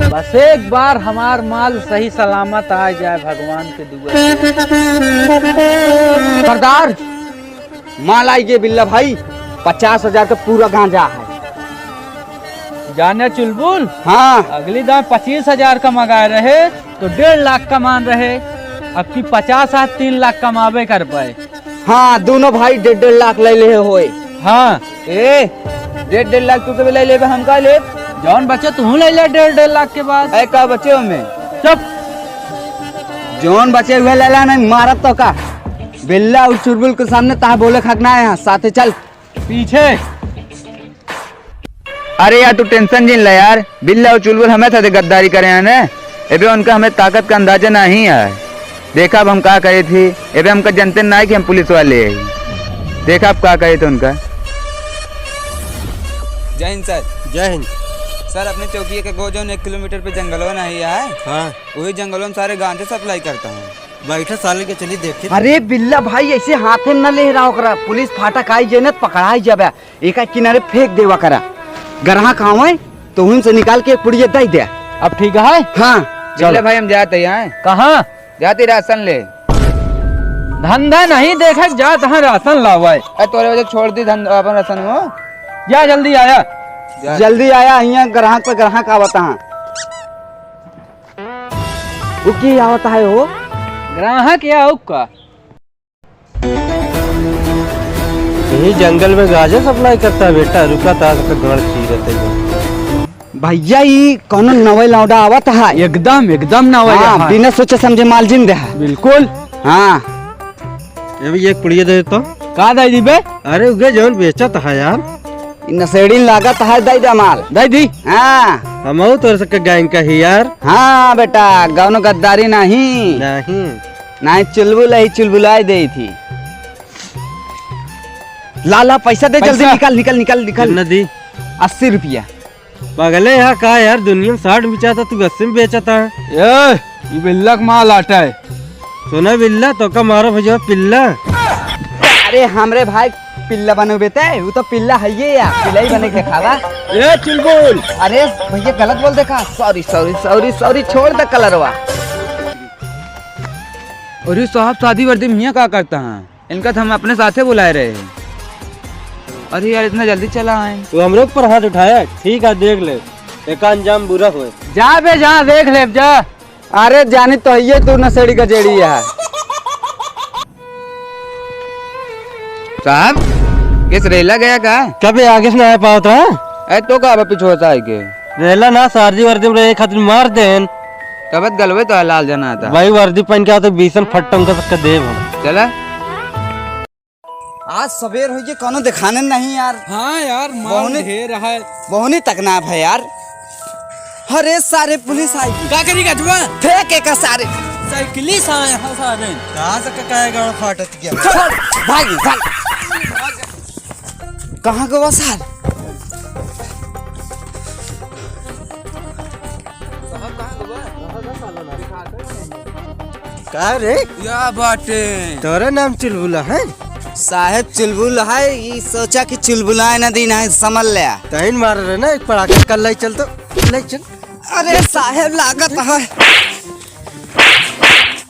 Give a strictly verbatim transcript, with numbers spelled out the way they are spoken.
बस एक बार हमार माल सही सलामत आ जाए भगवान के दुआ से। सरदार, माल आई गे बिल्ला भाई, पचास हजार का पूरा गांजा है। जाने चुलबुल, हाँ। अगली दाएँ पच्चीस हजार का मंगाए रहे, तो डेढ़ लाख का मान रहे, अब की पचास आ तीन लाख कमावे कर पाए। हाँ, दोनों भाई डेढ़ डेढ़ लाख ले ले होए। हाँ। ए, डेढ़ डेढ़ लाख तू तो ले लेबे, हम का लेब? जौन बचे तू ले ले डेढ़ डेढ़ लाख के बाद। ए, का बचे ओमे? चुप। जौन बचे हुए ले ला, नहीं मारत तो का। बिल्ला और चुलबुल के सामने तहा बोले खाक ना है, साथे चल। पीछे। अरे यार, तू tension जिन ले यार, बिल्ला और चुलबुल हमें साथे गद्दारी करे हैं ने, एबे उनका हमें ताकत का अंदाजा नहीं है। देखा अब हम का करे थी, एबे हमका जनते ना है कि हम पुलिस वाले हैं। देखा अब का करे थे उनका। जय हिंद सर। जय हिंद। सर, अपने चौकी के गो जौन एक किलोमीटर पे जंगलवा नहीं है, हाँ। वही जंगलवा में सारे गांजे supply करता हूँ। बैठा साले के चली देखी। अरे बिल्ला भाई, ऐसे हाथे में न ले रहा ओकरा, पुलिस फाटक आई जे न त पकड़ाई जाबे। एका किनारे फेंक देवा करा। ग्राहक आवे तो उनसे निकाल के एक पुड़िया दे दे। अब ठीक है? हाँ। चलो। चलो भाई, हम जाते हैं। कहाँ? जाते राशन ले। धंधा नहीं देखे, जात हैं राशन लावे। ए, तोरे वजह छोड़ दी धंधा, अपन राशन हो। जा जल्दी आया। जा। जल्दी आया, हियाँ ग्राहक पे ग्राहक आवत हैं। वो की आवत है हो? ग्राहक या हो का? यही जंगल में गांजा supply करता है बेटा, रुका ता तो गड़ चीरत है। भैया, ई कौनो नवे लौंडा आवत है? एकदम, एकदम नवे हाँ, है। बिना सोचे समझे माल जिन दे है। बिल्कुल। हाँ। ये भी एक पुड़िया दे तो। का दे दी बे? अरे उगे जौन बेचत है यार। ई नशेड़ी लागत है, दे दे माल। दे दी। हाँ। हमहू तोर सबके gang का ही यार। हाँ बेटा, कौनो गद्दारी नहीं। नहीं। नहीं, चुलबुल ही चुलबुलाए दे थी। ला, ला, पैसा दे, जल्दी पैसा। निकाल, निकाल, निकाल, निकाल। कितना दी? अस्सी रुपया। पगले, यहाँ का यार, दुनिया में साठ बिचाता, तू अस्सी में बेचता है। ए, ई बिल्ला के माल आटा है। सुना बिल्ला, तो का मारो भैया पिल्ला। अरे हमरे भाई पिल्ला बने बेटे, वो तो पिल्ला है ये यार, पिल्ला ही बने के खावा। ए चुलबुल। अरे भैया गलत बोल देखा, sorry, sorry, sorry, sorry, छोड़ दे कलरवा। अरे साहब, सादी वर्दी में हियाँ का करता है? इनका तो हम अपने साथे बुलाए रहे हैं। अरे यार, इतना जल्दी चला आए। तू हमरे ऊपर हाथ उठाया, ठीक है, देख ले, एका अंजाम बुरा होए। जा बे, जा, देख ले, जा। अरे जानी तो ये तू नशेड़ी गजेड़ी है। साहब, किस रेला गया का? कबे आगे से ना आ पावत रहा? ए, तो का अब पीछे होता है के? रेला ना, सारजी वर्दी में रहे खातिर मार देन। तबत गलवे तो लाल जना था। भाई वर्दी पहन के आते बीसन फट्टम का सबका देव हम। चला। आज सवेर हो गए, कोनो दिखाने नहीं यार। हाँ यार, माल बहुने, ढेर है। बहुने तकनाफ है यार। अरे सारे पुलिस आई। का करी गजवा? फेंके का सारे। साइकिली सा यहाँ सारे। कहाँ से का गाड़ फाटत गया? छोड़, भाग, भाग। कहाँ गवा सार? का रे? या बाटे। तोरे नाम चुलबुला है? साहेब चुलबुल है, ई सोचा कि चुलबुलाए ना दीन है, समझ ले। तहिन मार रहे ना, एक पड़ाका कर ले चल तो, ले चल। अरे साहेब लागत है।